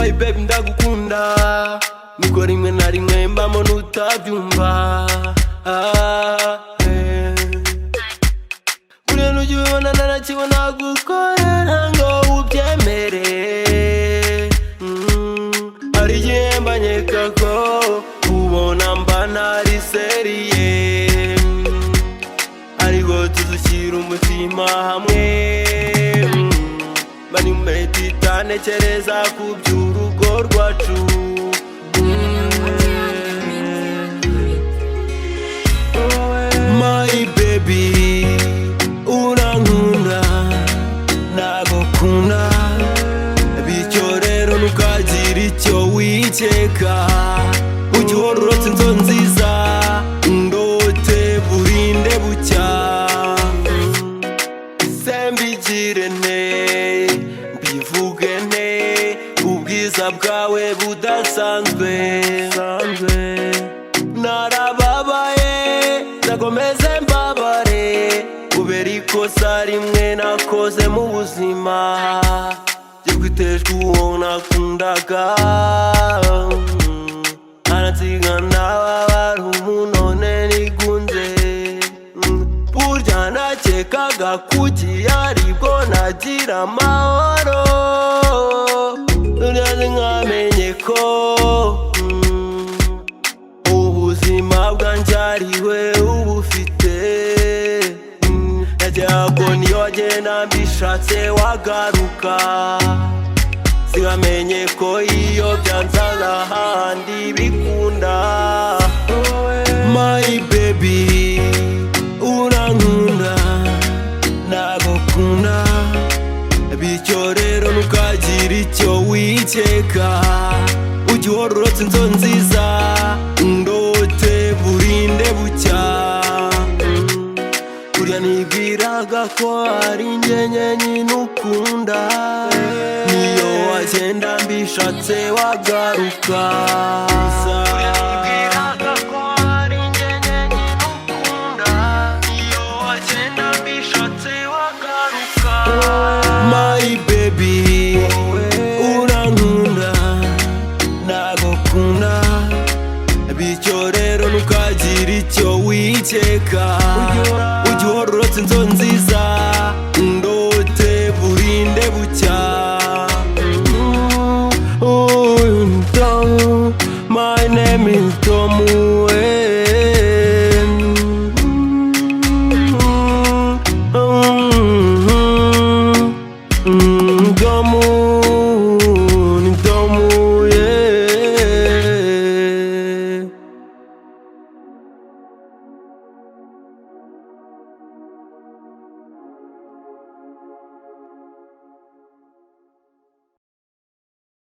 My baby, ndagukunda, nubwo rimwe na rimwe mbamo nutabyumva. Ah, eh. Buriya nujya ubibona narakibona gukorera ngo ubyemere. Hari igihe mba nkeka ko ubona mba ntari sérieux, ariko tuzushyira umutima hamwe. Mba nimeti ntekereza ku by'urugo rwacu. My baby, urankunda, nagukunda, bityo rero ntukagira icyo wikeka. Ujye uhora urota inzozi nziza, ndote burinde bucya. Se mbigire nte, mbivuge nte, ubwiza bwawe budasanzwe? Narababaye, ndakomeze mbabare kubera ikosa rimwe nakoze mu buzima ryo kwiteshwa uwo nakundaga, aransiga nababara ubu none nigunze. Burya nakekaga kuki aribwo nagira amahoro, burya nkamenye ko ubuzima bwanjye ari we ubufite. Najyago niyo wagenda mbishatse wagaruka, sinkamenye ko iyo byanzana ahandi bikunda. My baby, urankunda, nagukunda, bityo rero ntukagira icyo wikeka. Ujye uhora urota inzozi nziza, ndote burinde bucya. Burya nibwiraga ko ari njye nyine ukunda, niyo wagenda mbishatse wagaruka. Burya nibwiraga ko ari njye nyine ukunda, niyo wagenda mbishatse wagaruka. My baby, urankunda, nagukunda, bityo rero ntukagira icyo wikeka. Ujye uhora urota inzozi nziza, ndote burinde bucya. Oh, my name is Tom. Tom.